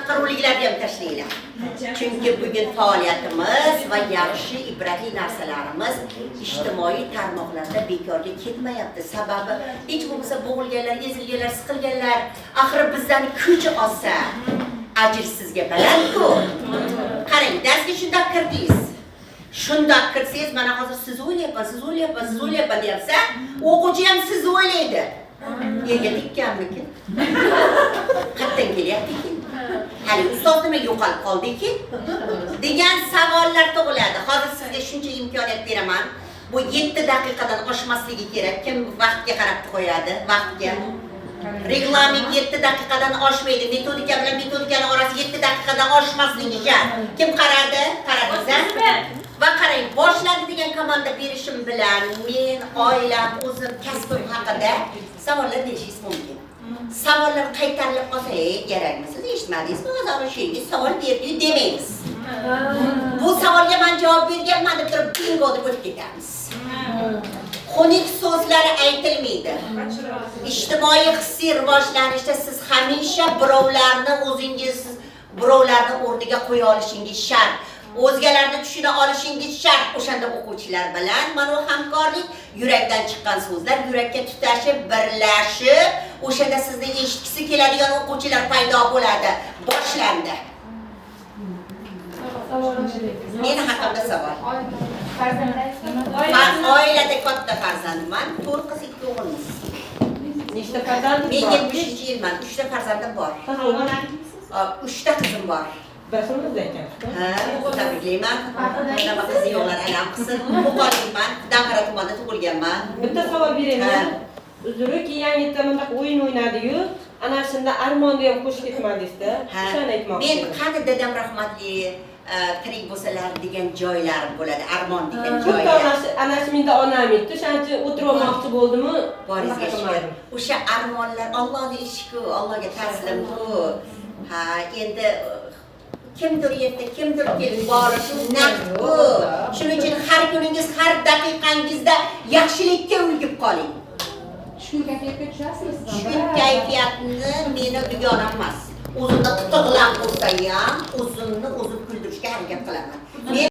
Qisqa roliklarni ham tashlanglar. Chunki bugun faoliyatimiz va yaxshi, ibratli narsalarimiz ijtimoiy tarmoqlarda bekorga ketmayapti. Sababi, hech bo'lmasa bo'g'ilganlar, ezilganlar, siqilganlar axir bizdan kuch olsa, ajr sizga baland-ku. Qarang, darsga shundoq kirdingiz. Shundoq kirsangiz, mana hozir siz o'ylayapman, siz o'ylayapman, siz o'ylayapman deyapsa, o'quvchi ham sizni o'ylaydi. Yerga tekkanmikin? Qayerdan kelyapti ekan? Hali ustoz nimaga yo'qolib qoldi ekan? Degan savollar tug'iladi. Hozir sizga shuncha imkoniyat beraman. Bu 7 daqiqadan oshmasligi kerak. Kim vaqtga qarab qo'yadi? Vaqtga. Reglament 7 daqiqadan oshmaydi. Metodika bilan metodikani orasi 7 daqiqadan oshmasligi shart. Kim qaradi? Qaradingiz? Va qarang, boshladi degan komanda berishim bilan men, oilam, o'zim, kasbim haqida savollar berishingiz mumkin. Savollar qaytarilib qolsa, "Ey, yaraymi, siz eshitmadingizmi? Hozir o'shangiz savol berdi" demaymiz. Bu savolga men javob berganman deb turib, bingo deb o'tib ketamiz. Xunuk so'zlar aytilmaydi. Ijtimoiy hissiy rivojlanishda siz hamisha birovlarni o'zingiz birovlarni o'rniga qo'ya olishingiz shart. O'zgalarni tushuna olishingiz shart. O'shanda o'quvchilar bilan mana bu hamkorlik, yurakdan chiqqan so'zlar yurakka tutashib, birlashib, o'shanda sizni eshitgisi keladigan o'quvchilar paydo bo'ladi. Boshlandi. Meni haqimda savol. Oilada katta farzandman, to'rt qiz, ikki o'g'ilmiz. Nechta farzandingiz Men bor? 70-yilman, uchta farzandim bor. Uchta qizim bor. Bir xilmizda ekan. Ha, tabriklayman. Nima qizi yo'qlar alam qilsin. Qo'qonlikman, Dang'ara tumanida tug'ilganman. Bitta savol beraymi? Ha. Uzr, keyin yangi bunaqa o'yin o'ynadi-yu, ana shunda armonni ham qo'shib ketmadingizda. Ha. O'shani aytmoqchi. Men qani dadam rahmatli tirik bo'lsalar degan joylarim bo'ladi, armon degan Xuddi joylar. ana shu menda onam aytdi, o'shaning uchun o'tirib olmoqchi bo'ldimu. Boringizga unaqa shukur. qilmadim. O'sha armonlar Allohning ishiku, Allohga taslim-ku. Ha, endi kimdir yerda, kimdir kelib borishi naqd-ku. Shuning uchun har kuningiz, har daqiqangizda yaxshilikka ulgib qoling. Tushkun kayfiyatga tushasizmi siz? Tushkun kayfiyatni meni dugonam emas. O'zimda qitiqlam bo'lsa ham, o'zimni o'zim kuldirishga harakat qilaman. Men